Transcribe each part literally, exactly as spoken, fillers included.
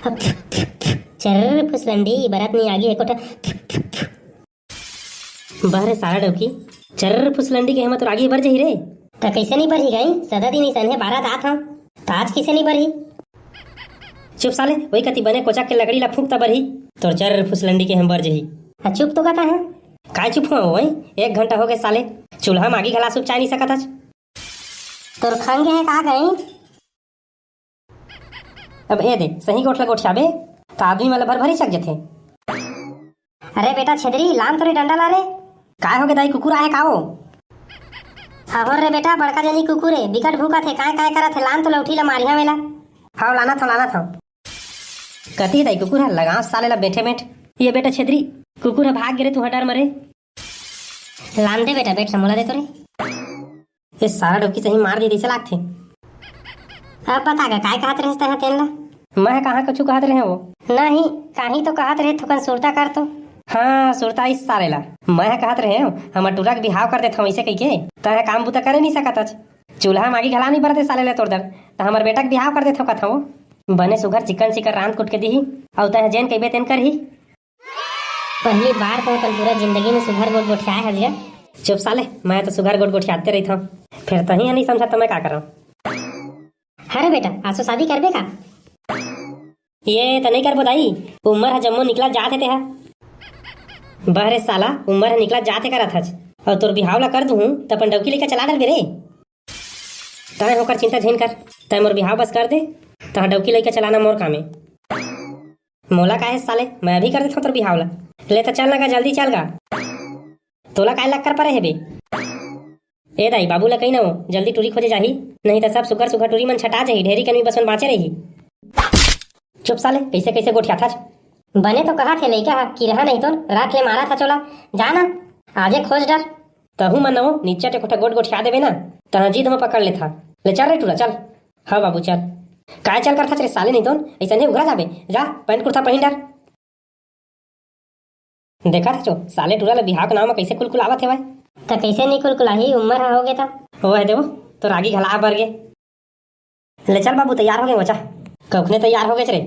चर्र फुसलंडी, बरत नहीं आगी एको ठा। बहरे सारा डौकी, चर्र फुसलंडी के हमर तोर आगी बर जही रे। त कइसे नहीं बरही गई? सदा दिन इसन हे बारात आत हव, त आज कइसे नहीं बरही? चुप साले, वही कति बने कोचक के लकड़ी ला फूंक त बरही। तोर चर्र फुसलंडी के हम बर जही। आ, चुप तो कहता है। काय चुप हुआ हो? एक घंटा हो गए साले, चूल्हा म आगी घला सुप चाय नहीं सकत हच। तोर खंगे है का गई? अब ए दे, सही गोठ ल गोठियाबे, त आदमी मन ल भर भरी चक जथे। अरे बेटा छेदरी, लान तो रे डंडा ला रे। काय होगे दाई, कुकुर आहे का वो? हहोर रे बेटा, बड़का जनी कुकुर हे, बिकट भूकत हे, काय काय करत हे, लान तो लौठी ला मारिया मेला। हव, लानत हव, लानत हव। कति हे दाई कुकुर ह, लगाव साले ला बेठे बेठ। ये बेटा छेदरी, कुकुर ह भाग गे रे, तू ह डर मरे। लान दे बेटा, बेठ ल मोला दे तो रे। ए सारा डौकी सही मार दी, जइसे लागथे। अब बता गा, काय कहत रहिस तैं तेन ला? मैं कहाँ कछु कहत रहे वो? नहीं, काही तो कहत रहे, थोकन सुरता कर तो। हाँ, सुरता इस सारे ला। मैं कहत रहे हूँ, हमर टूरा के बिहाव कर देथव, अइसे कहिके। तैं काम बुता करे नहीं सकत हच। चूल्हा म आगी घला नहीं बरते साले ले तोर दर। त हमर बेटा के बिहाव कर देथव कथव। बने सुघर चिकन चिकन रांध कुट के दिही, अउ तैं जेन कहिबे तेन करही। पहली बार तो अपन पूरा जिंदगी में सुघर गोठ गोठियाए हस गा। चुप साले, मैं तो सुघर गोठ गोठियाते रहिथव, फेर तहीं ह नहीं समझा त मैं का करव? अरे बेटा, आसो शादी करबे का? ये त नहीं करबो दाई, उम्र ह जम्मो निकला जात हे तेहा। बहरे साला, उम्र ह निकला जात हे करत हच, अउ तोर बिहाव ला कर दूहूं त अपन डौकी लइका चला डरबे रे। तैं ओकर चिंता झिन कर, तैं मोर बिहाव बस कर दे, तहां डौकी लइका चलाना मोर कामे। मोला काहे साले, मैं अभी कर देथव तोर बिहाव ला। ले त चल ना गा, जल्दी चल गा। तोला काय लक्कर परे हे बे? ए दाई, बाबू ला कही ना वो, जल्दी टूरी खोजे जाही, नहीं त सब सुघर सुघर टूरी मन छटा जाही, ढेरी कन में बस मन बांचे रही। चुप साले, कइसे कइसे गोठियाथच? बने तो कहत हे लइका ह, किरहा नहीं तो रात ले मारत हच ओला, जा ना, आजे खोज डर। तहू मन नवो निच्चट एकोठा गोठ गोठिया देबे ना, तहां जिद म पकड़ लेथा। ले चल रे टूरा, चल। हाँ बाबू, चल। काय चल करथच रे साले, नहीं तो अइसने उघरा जाबे। जा, पैंट कुर्ता पहिन डर। देखत हच ओ, साले टूरा ल बिहाव के नाव म कइसे कुलकुलावत हेवय। त कइसे नहीं कुलकुलाही, उम्र ह होगे त। ओ हे देवो, तोर आगी घला बर गे। ले चल बाबू, तैयार होगे वो, चा। कखने तैयार होगेच रे।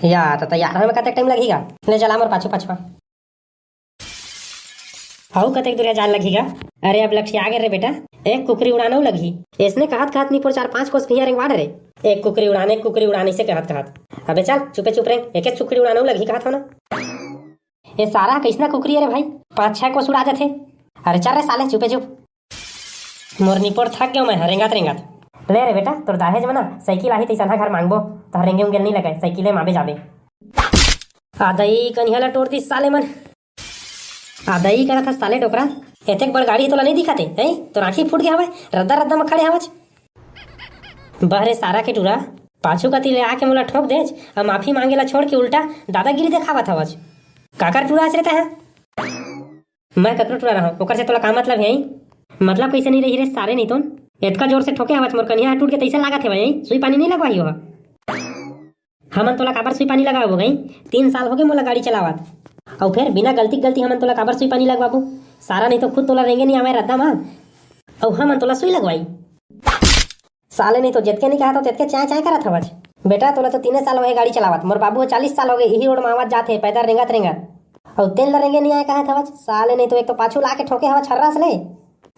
या, त तैयार होए म कतेक टाइम लगही गा? ले चल, आ मोर पाछू पाछू आ। अउ कतेक दूरिहा जाए लगही गा? अरे अब लठिया गे रे बेटा, एक कुकरी उड़ान अउ लगही। अइसने कहत कहत निपोर चार पांच कोस भुइयां रेंगवा डरे। एक कुकरी उड़ान, एक कुकरी उड़ान, अइसे कहत कहत। अबे चल, चुपे चुप रेंग, एक एक कुकरी उड़ान अउ लगही कहत हंव ना। ए सारा कइसना कुकरी हे रे भाई, पांच छै कोस उड़ा जथे। अरे चल रे साले, चुपे चुप। मोर निपोर थक गेंव मैं ह रेंगत रेंगत। ले रे बेटा, तोर दाहेज म ना साइकिल आही त अइसनहा घर मांगबो, तोर रेंगे उंगे ल नइ लगय, साइकिले म आबे जाबे। आ दई कनिहा ला टोर दिस साले मन। आ दई करत हस साले डोकरा, एतेक बड़ गाड़ी तोला नइ दिखत हे, हैं? तोर आंखी फूट गे हवय, रद्दा रद्दा म खड़े हवच। बहरे सारा के टूरा, पाछू कति ले आके मोला ठोक देच, अउ माफी मांगे ला छोड़ के उल्टा दादागिरी देखावत हवच। काकर टूरा हस रे तैं ह? मैं ककरो टूरा रहंव, ओकर से तोला का मतलब हे? मतलब कइसे नइ रही रे सारे नइतोन? एतका जोर से ठोके हवच, मोर कनिहा ह टूट के तइसे लागत हेवय, सुई पानी नइ लगवाही ओहा। हमन तोला काबर सुई पानी लगाबो गई? तीन साल होगे मोला गाड़ी चलावत। अउ फेर बिना गलती के गलती हमन तोला काबर सुई पानी लगवाबो? सारा नहीं तो खुद तोला रेंगे नइ आवय रद्दा म, अउ हमन तोला सुई लगवाई। साले नहीं तो जेतके नहीं कहत हो, तेतके चाय चाय करत हवच। बेटा, तोला तो तीने साल होगे गाड़ी चलावत, मोर बाबू ह चालीस साल होगे इही रोड म आवत जात हे, पैदल रेंगत रेंगत। अउ तेन ल रेंगे नइ आय कहत हवच। साले नहीं तो एक तो पाछू ला के ठोके हवच हर्रा से ले,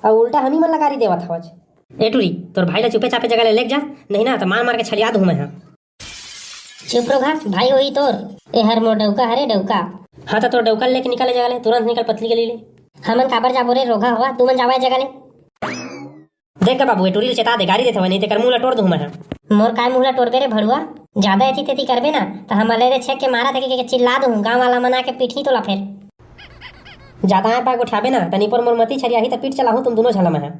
अउ उल्टा हमी मन ल गारी देवत हवच। ए टूरी, तोर भाई ल चुपे चापे जगह ले लेके जा, नहीं ना त मार मार के छलिया दूं मैं ह। चुप रो घा, भाई होही तोर। ए हर मोर डौका हरे, डौका। हाँ, त तोर डौका ल लेके निकल ए जगह ले, तुरंत निकल पतली गली ले। हमन काबर जाबो रे रोगहा हवा, तुमन जावा ए जगह ले। देख गा बाबू, ए टूरी ल चेता दे, गारी देत हवय, नहीं तेकर मुंह ल टोर दूं मैं ह। मोर काय मुंह ल टोरबे रे भड़ुआ? जादा एती तेती करबे ना, त हमर ले रे छेक के मारा थे के, के चिल्ला दूं, गांव वाला मन आके पीटही तोला फेर। जादा आंय पांय गोठियाबे ना, त निपोर मोर मती छरियाही त पीठ चलाहूं तुम दूनों झन ल मैं ह।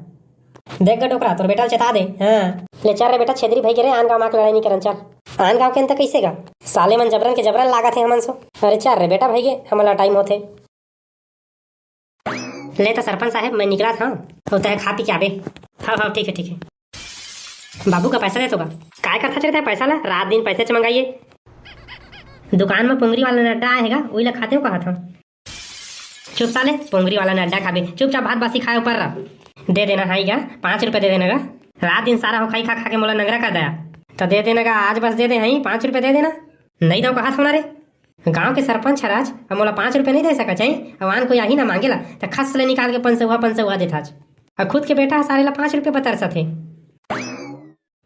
देख गा डोकरा, तोर बेटा ल चेता दे। हाँ। ले चल रे बेटा, छेदरी भई के रे, आन गांव म आके लड़ाई नइ करन, चल। आन गांव के अंत कइसे गा? साले मन जबरन के जबरन लागत हे हमन सो। अरे चल रे बेटा भई गे, हमन ला टाइम होथे। ले त सरपंच साहेब, मैं निकलत हंव, अउ तैं खा पी के आबे। हव, हव, ठीक हे, ठीक हे। बाबू का पैसा दे तो गा। काय करथच रे तैं पैसा ला? रात दिन पैसेच मंगाइए। दुकान म पोंगरी वाला नड्डा आए हे गा, उही ला खातेंव कहत हंव। चुप साले, पोंगरी वाला नड्डा खाबे, चुपचाप भात बासी खाए ऊपर रह। दे देना हाई गा, पाँच रुपया दे देना गा। रात दिन सारा हो खाई खा खा के मोला नंगरा कर दया। त दे देना गा, आज बस दे दे हई, पाँच रुपया दे देना। नहीं दव कहा था ना रे। गांव के सरपंच हराज, अब मोला पाँच रुपया नहीं दे सकत हे? अब आन कोई आही ना मांगेला, त खस ले निकाल के पंच सौहा, पंच सौहा देथाच। अब खुद के बेटा ह साले ला पाँच रुपया बतरसत हे।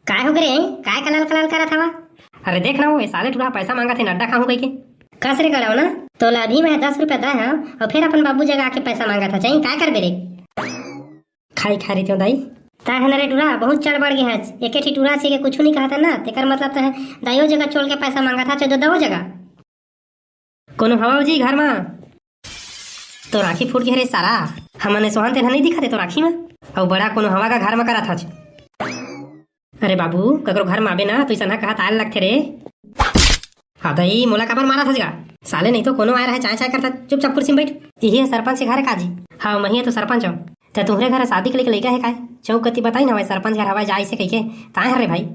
काय हो गे रे? काय कलाल कलाल करत हवा? अरे देख ना, वो ये साले टूरा पैसा मांगत हे, नड्डा खाहूं कहिके। कस रे गड़ाओ ना, तोला अभी मैं दस रुपया दे हव, और फिर अपन बाबू जगह आके पैसा मांगत ह, चाहिए काय करबे रे? खाई खा रही दाई। ता है ना रे टूरा, बहुत चढ़ बढ़ गया है। एक ही टूरा से के कुछ नहीं कहा था ना, तेकर मतलब तो है दाइयो जगह चोल के पैसा मांगा था, चो दो जगह। कोनो हवा जी घर मा? तो राखी फूट गया रे सारा। हमने सोहन तेन नहीं दिखा दे तो राखी में। और बड़ा कोनो हवा का घर में करा था। अरे बाबू, ककरो घर में आबे ना, तो ऐसा ना कहा ताल लगते रे। हाँ दाई, मोला काबर मारा था जगह? साले नहीं तो कोनो आया रहे, चाय चाय करता, चुपचाप कुर्सी में बैठ। यही है सरपंच के घर है काजी। हाँ, मैं ही तो सरपंच हूँ। त तुहरे घर शादी के लेके लइका है काय? चौक गति बताई ना भाई, सरपंच घर हवाई जाए से कहिके। ताए हर रे भाई।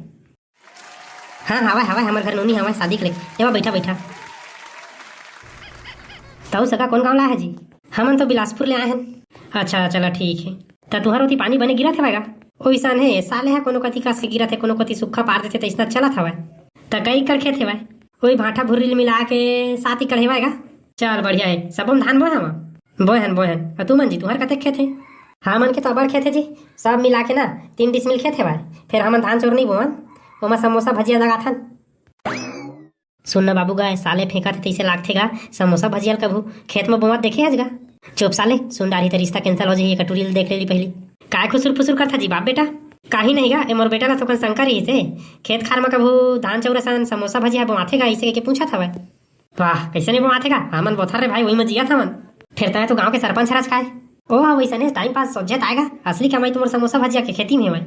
हाँ, हवाए, हवाए, हमर घर नोनी हवाए, शादी के लेके। एवा बैठा, बैठा। ताऊ सगा कौन गाँव ला है जी? हमन तो बिलासपुर ले आए हैं। अच्छा, चला ठीक है। त तुहर ओती पानी बने गिरत हवय गा? ओइसन हे, साले ह कोनो कति कस के गिरत हे, कोनो कति सुक्खा पार देथे, त इसना चलत हवय। त कई एकड़ खेत हेवय? ओई भांठा भुर्री ल मिला के सात एकड़ हेवय गा? चल बढ़िया हे, सबो म धान बोए हवा? बोए हन, बोए हन। अउ तुमन जी, तुहर कतेक खेत हे? हमन के तो अबड़ खेत हे जी, सब मिला के ना तीन डिसमिल खेत हेवय। फेर हमन धान चोर नइ बोवन, ओमा समोसा भजिया लगाथन। सुन ना बाबू गा, साले फेंकत हे तइसे लागथे गा, समोसा भजिया ल कभू खेत म बोवत देखे हस गा? चुप साले, सुन डारही त रिश्ता cancel हो जाही, एक टूरी ल देख लेली पहिली। काय खुसुर फुसुर करथा जी बाप बेटा? काही नहीं गा, ए मोर बेटा ला थोकन शंका रहिस हे, खेत खार म कभू धान चौरा सन समोसा भजिया बोआथे गा, अइसे कहिके पूछत हवय। वाह, कइसे नहीं बोआथे गा, हमन बोथन रे भाई, वही म जियत हवन। फेर तैं तो गांव के सरपंच हरस काय? ओ हाँ, वइसने time pass सोझे ताय गा, असली कमाई तो मोर समोसा भजिया के खेती में हेवय।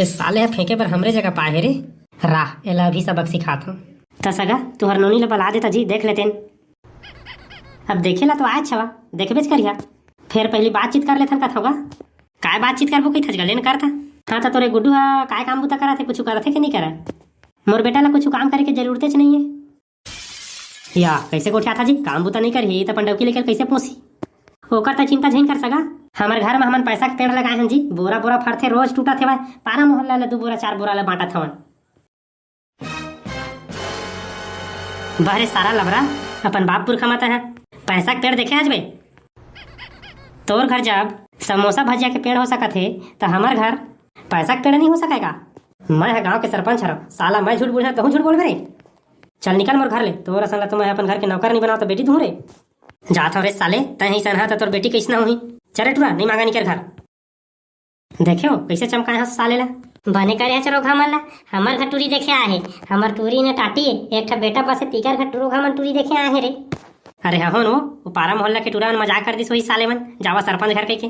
ए साले ह फेंके बर हमरे जगह पाए हे रे। राह, एला अभी सबक सिखात हूँ। त सगा, तुहर नोनी ल बला देता जी, देख लेतेन। अब देखे ला तो आय छवा, देखबेच करिहा। फेर पहिली बातचीत कर लेथन कथव गा। काय बातचीत करबो कहिथस गा, लेन करता। हाँ, त तोरे गुड्डू ह काय काम बुता करत हे, कुछु करत हे कि नहीं करत? मोर बेटा ला कुछु काम करे के जरूरतेच नहीं हे। या, कइसे गोठियाथा जी? काम बुता नइ करही, त अपन डौकी लेके कइसे पोसही? ओकर त चिंता झिन कर सगा। हमर घर म हमन पैसा के पेड़ लगाए हन जी, बोरा बोरा फरथे, रोज टूटत हेवय। पारा मोहल्ला ल दू बोरा, चार बोरा ल बांटत हवन। बहरे सारा लबरा, अपन बाप पुरखा म तैं ह पैसा के पेड़ देखे हस बे? तोर घर जब समोसा भजिया के पेड़ हो सकत हे, त हमर घर पैसा के पेड़ नहीं हो सकय का? मैं ह गांव के सरपंच हरव, साला मैं झूठ बोलहूं, तहूं झूठ बोलबे रे। चल निकल मोर घर ले, तोर असन ल तो मैं अपन घर के नौकर नहीं बनाव त बेटी दूं रे। जात हव रे साले, तैं ही सनहा त तोर बेटी कइसना होही? चल रे टूरा, नहीं मांगा निकर घर। देखेव, कइसे चमकाए हस साले ला। बने करे हस रोगहा मन ला, हमर घर टूरी देखे आए हे, हमर टूरी ने टाटी हे, एक ठा बेटा बस हे, तीकर घर रोगहा मन टूरी देखे आए हे रे। अरे हहो न, वो पारा मोहल्ला के टूरा मन मजाक कर दिस होही साले मन, जावा सरपंच घर कहिके।